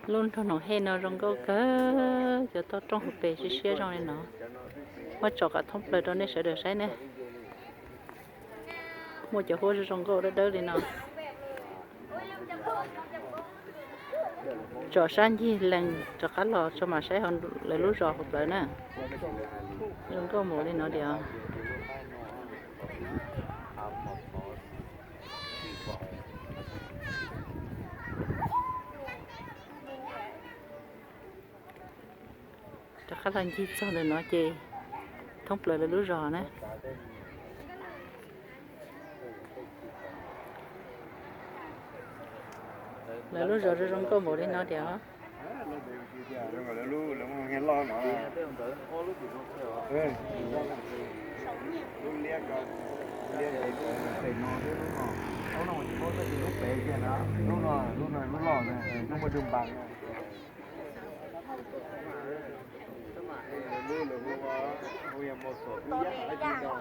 Lub nroog Noom Hej no zoo nkauj kawg, cov toj roob hauv pes siab siab zoo li no. Muab tso kom thoob plaws rau nej sawv daws saib ne. Muaj cov huab zoo zoo nkauj dawb dawb li no. Tsom sab ncig lees rov qab los tso mam saib hauv lawv lub zos hauv plawv na. Zoo nkauj npaum li no tiag. Rov qab los ncig txog ntawm no ces thoob plaws lawv lub zos na. Lawv lub zos zoo zoo nkauj npaum li no tiag. Lub liab ko, liab ntawd, tes no thiab lub no. Lub no tsis paub tab sis lub pem kiag na, lub no, lub no lub loj na, lub muaj dug npas na. Lub lawv hu hu yog mos xom ib yam dab tsi no.